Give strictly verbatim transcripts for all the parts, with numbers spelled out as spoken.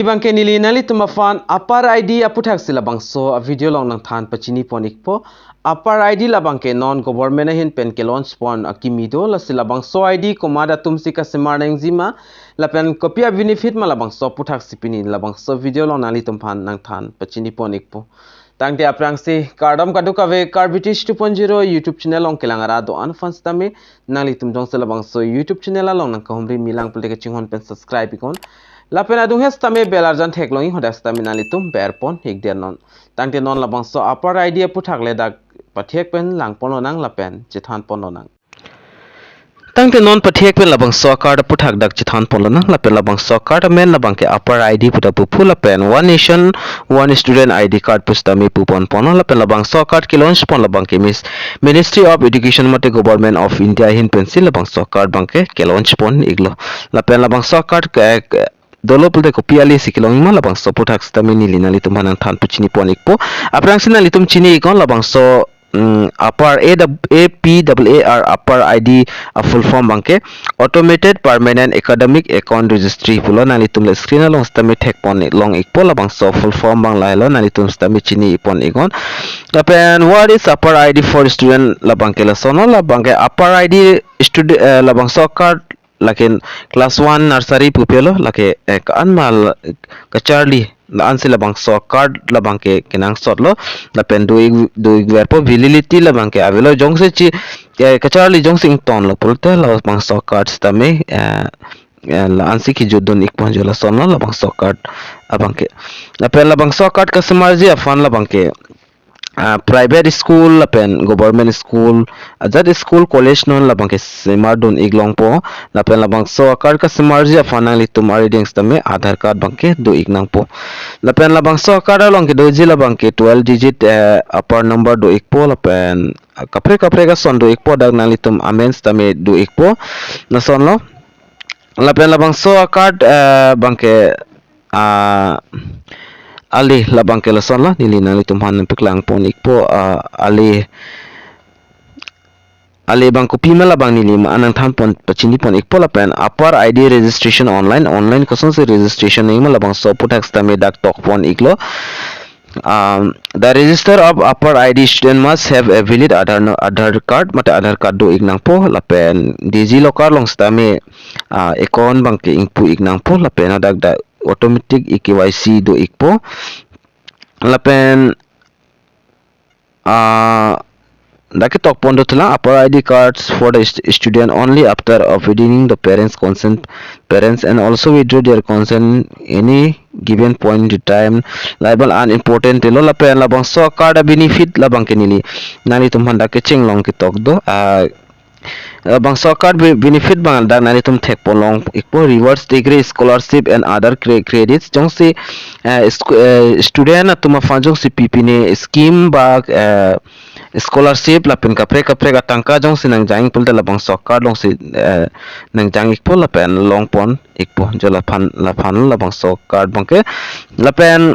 Abangke neli nanglitum aphan APAR I D aputhak si labangso a-video along nangthan pachini pon ikpo. APAR I D labangke non government ahin pen ke-launch pon akimi do, lasi labangso I D komat atum si kasemar nangjima lapen kopi a-benefit ma, labangso aputhak si pini labangso video along nanglitum aphan nangthan pachini pon ikpo. Tangte aphrangsi kardom kadokave, Karbi Teach two point zero YouTube channel along kelang arat do-an aphan sitame nanglitum jongsi labangso YouTube channel along nangkahumri milang pulote kachinghon pen subscribe iknon. Lapen adung het sitame bell arjan theklong ik, hadak sitame nanglitum ber pon ik der non. Tangte non labangso APAR I D aputhak le dak pathek pen lang pon lonang lapen chethan pon lonang. Tangte non pathek pen labangso a-card aputhak dak chethan pon lonang, lapen labangso a-card amen labangke APAR I D pu dak pu lapen One Nation One Student I D card pu sitame pu pon pon, lapen labangso a-card ke-launch pon labangke Miss Ministry of Education mate Government of India ahin pensi labangso a-card abangke ke-launch pon iklo. Lapen labangso a-card ke, ke dolo pulote kopi ale si kelong ma, labangso aputhak sitame neli nanglitum aphan nangthan pachini pon ikpo. Aphrangsi nanglitum chini iknon labangso, mm, APAR, A, A P A R, APAR I D a-full form abangke Automated Permanent Academic Account Registry pulo. Nanglitum le screen along sitame thek pon long ikpo, labangso full form abang lahelo, nanglitum sitame chini pon iknon. Lapen what is APAR I D for student, labangke lasonlo, labangke APAR I D student, eh, labangso a-card lake class one nursery pu pelo, lake, eh, ka-an ma la-, kacharli la-ansi labangso a-card labangke kenangsotlo, lapen do ik, do ikverpo, validity labangke avelo, jongsi chi, eh, kacharli jongsi ingtonlo pulote labangso a-card sitame, eh, eh, la-ansi kejut dun ikpo jo, lasonlo labangso a-card abangke. Lapen labangso a-card kasemarji aphan labangke, ah, private school lapen government school, ajat school, college non labangke semar dun ik longpo. Lapen labangso a-card kasemarji aphan nanglitum arideng sitame Aadhaar card abangke do ik nangpo. Lapen labangso a-card along kedoji labangke twelve digit, eh, APAR number do ikpo, lapen, ah, kaprek kaprek ason do ikpo, dak nanglitum amen sitame do ikpo. Lasonlo. Lapen labangso a-card, eh, abangke, ah, ale labangke lasonlo, neli nanglitum aphan nangpaklang pon ikpo, ah, ale, ale abang kopima labang neli ma nangthan pon pachini pon ikpo. Lapen APAR I D registration online, online kosonsi registration nangji ma, labangso aputhak sitame dak tok pon iklo. Um, the register of APAR I D student must have a valid Aadhaar no-, Aadhaar card, mate Aadhaar card do ik nangpo, lapen DigiLocker along sitame, ah, account abangke ingpu ik nangpo, lapen hadak dak automatic e-K Y C do ikpo. Lapen, ah, dak ketok pon dothulang, APAR I D cards for the st-, student only after obtaining the parents' consent, parents and also withdraw their consent any given point in time, label unimportant telo. Lapen labangso a-card a-benefit labangke neli nanglitum aphan dak kecheng long ketok do, ah, labangso a-card be-, benefit abang dak nanglitum thek pon long ikpo, rewards, degree, scholarship and other cre-, credits, jongsi, eh, sc-, eh, student atum aphan jongsi pipine scheme ba, eh, scholarship lapen kaprek kaprek atangka jongsi nangjang pulote labangso a-card alongsi, eh, nangjang ikpo lapen long pon ikpo jo, laphan, laphan labangso a-card abangke. Lapen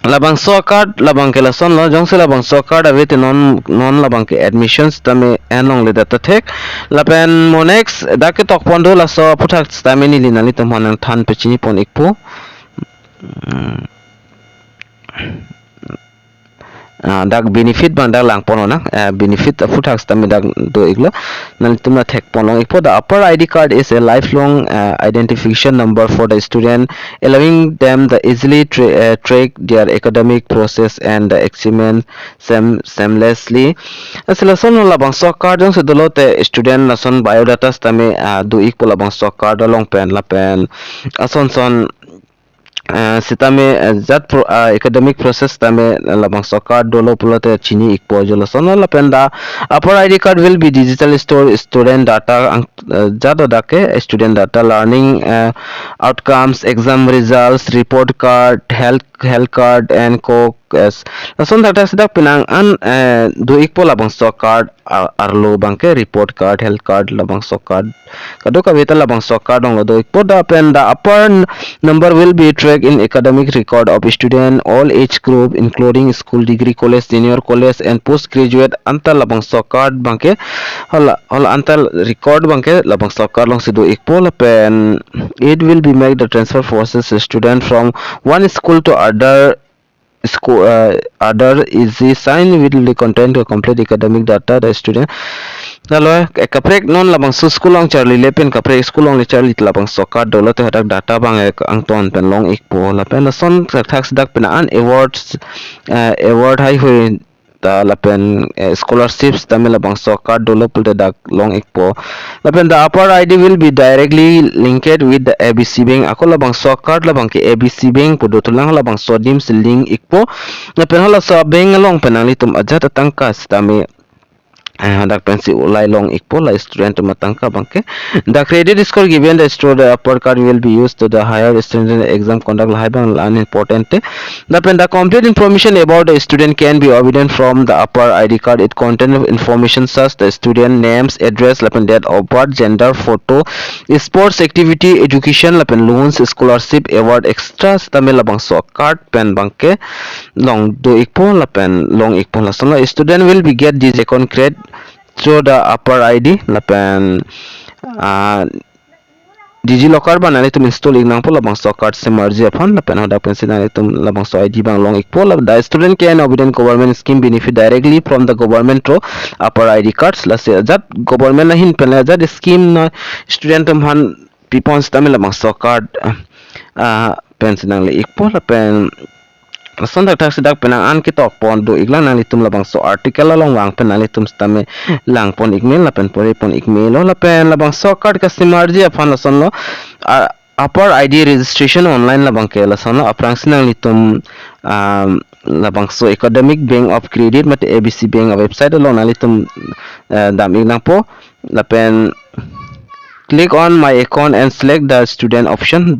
labangso a-card labangke lasonlo, jongsi labangso a-card ave te non, non labangke admission sitame en longle data thek. Lapen mo next dak ketok pon do, laso aputhak sitame neli nanglitum aphan nangthan pachini pon ikpo. Hmm. Ah, dak benefit abang dak lang pon lonang, ah, benefit aputhak sitame dak do iklo. Nanglitum la thek pon long ikpo, the APAR I D card is a lifelong, ah, identification number for the student, allowing them the easily tra-, ah, track their academic process and the achievement sem-, seamlessly. Lasi lason labangso a-card jongsi dolo te student lason biodata sitame, ah, do ikpo labangso a-card along pen, lapen ason son, ah, sitame, ah, jat pro-, ah, academic process sitame labangso a-card dolo pulote chini ikpo jo, lasonlo. Lapen the APAR I D card will be digital store student data ang, ah, jat hadak ke student data, learning, ah, outcomes, exam results, report card, health, health card and co-, request. Lason thakthak si dak penang an, eh, do-ikpo labangso card, a-, arlo abangke report card, health card, labangso card. Kadokave ta labangso card along lo do-ikpo. Lapen the upper n-, number will be tracked in academic record of student, all age group, including school degree, college, junior college, and postgraduate anta labangso card abangke, hala, hala anta record abangke labangso card alongsi do-ikpo. Lapen it will be make the transfer process student from one school to other school, uh, other easy sign will be content to complete academic data the student. Lalo, eh, kaprek non labangso school along charlile pen kaprek school along le charli labangso card dolo te hadak data abang, eh, angton pen long-ikpo. Lapen lason thakthak si dak penang an awards, eh, award haihui ta lapen, eh, scholarships tame labangso card dolo pulote dak long-ikpo. Lapen the upper I D will be directly linked with the A B C Bank. Ako labangso card labangke A B C Bank pu dothulang, labangso adim si link-ikpo. Lapen halaso bank along pen nanglitum ajat atangka sitame, eh, dak pensi ulai long-ikpo la student atum atangka abangke. The credit score given the student upper card will be used to the higher student exam conduct, lahai abang la unimportant te. Lapen the complete information about the student can be obtained from the upper I D card. It contains information such the student names, address, lapen date of birth, gender, photo, sports activity, education, lapen loans, scholarship, award, extra sitame labangso card pen abangke long do-ikpo lapen long-ikpo. Lason lo student will be get this account create through the upper I D lapen, ah, DigiLocker abang nanglitum install-ik nangpo labangso card semarji aphan. Lapen hadak pensi nanglitum labangso I D abang long-ikpo. Lap-, the student can obtain government scheme benefit directly from the government through upper I D cards. Lasi ajat government ahin pen le ajat scheme non student atum aphan pipon sitame labangso card, ah, pensi nangle-ikpo. Lapen lason thakthak si dak penang an ketok pon do-iklang, nanglitum labangso article along vang pen nanglitum sitame langpon-ik me lapen porepon-ik melo. Lapen labangso card kasemarji aphan lason lo, ah, upper I D registration online labangke lason lo. Aphrangsi nanglitum, um, labangso Academic Bank of Credit mate A B C Bank a-website along nanglitum, eh, dam-ik nangpo. Lapen click on My Account and select the student option.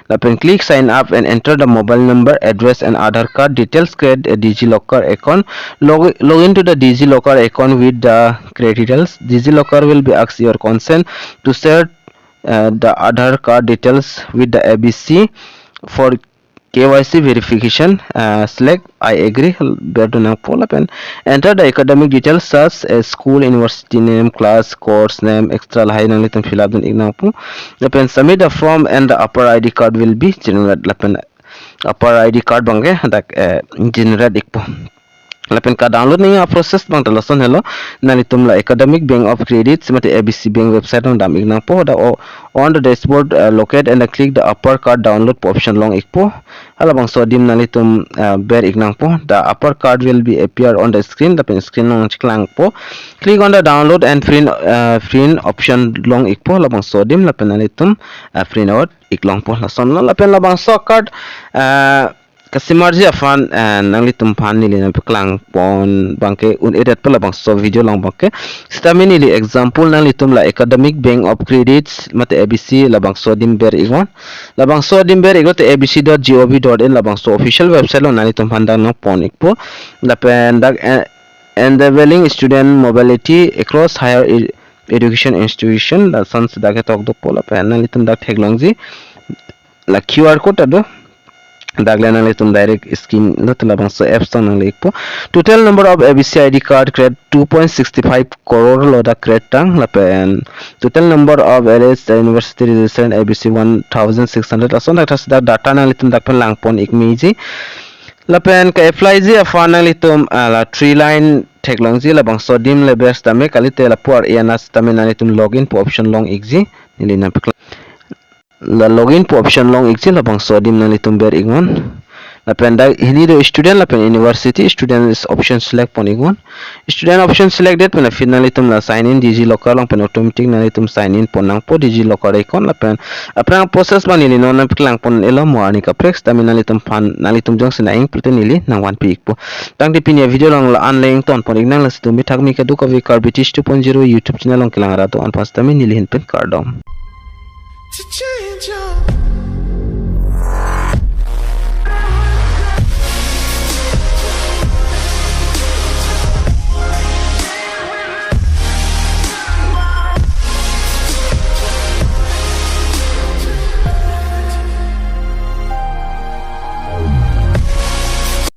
Lapen click Sign Up and enter the mobile number, address and Aadhaar card details. Create a DigiLocker account. Log, log into the DigiLocker account with the credentials. DigiLocker will be ask your consent to share, uh, the Aadhaar card details with the A B C for K Y C verification. Uh, select I agree, ber do nangpo lapen enter the academic details such as school, university name, class, course name, extra lahai nanglitum fill up dun-ik nangpo. Lapen submit the form and the upper I D card will be generated. Lapen upper I D card abangke dak, eh, generate-ikpo. Lapen ka-download nangji a-process abang ta lason helo. Nanglitum la Academic Bank of Credit mate A B C Bank website along dam-ik nangpo. Dak o, on the dashboard, uh, locate and click the upper card download pu option long-ikpo. Halabangso adim nanglitum, uh, ber-ik nangpo. The upper card will be appear on the screen. Lapen screen along cheklangpo. Click on the download and print, uh, print option long-ikpo. Labangso adim lapen nanglitum, uh, print out-ik longpo. Lason lo lapen labangso card, uh, kasemarji aphan, eh, nanglitum aphan neli nangpaklang pon abangke un-edetpo labangso video along abangke. Sitame neli example nanglitum la Academic Bank of Credit mate A B C labangso adim ber-iknon. Labangso adim ber-iknon te A B C dot G O V dot in labangso official website along nanglitum aphan dak nangpon-ikpo. Lapen dak, eh, enabling student mobility across higher ed-, education institution, lason si dak ketok dopo lapen nanglitum dak theklongji. La Q R code ta do. Dak le nanglitum direct scan lo te labangso apps along nangle-ikpo. Total number of A B C I D card create two point six five crore lo dak create tang lapen total number of eligible university registered A B C one thousand six hundred. Lason thakthak si dak data nanglitum dak pen langpon-ik meji. Lapen ka-apply-ji aphan nanglitum, ah, la three line theklongji, labangso adim le ber sitame kalite lapu ar-e ana sitame nanglitum login pu option long-ikji. Neli nangpaklang. La login pu option long-ikji, labangso adim nanglitum ber-iknon. Lapen dak hini do student lapen university, student is option select pon-iknon. Student option selected pen aphi nanglitum la sign in DigiLocker along pen automatic nanglitum sign in pon nangpo DigiLocker account lapen aphrang process abang neli non nangpaklang pon-elo, mo arni kaprek sitame nanglitum aphan nanglitum jongsi nang-ing pulote neli nangvanpi-ikpo. Tangte pini a-video along la-an le ington pon-iknang, lasi tumi thakmi kadokave Karbi Teach two point zero YouTube channel along kelang arat do-an aphan sitame neli ahin pen kardom. To change your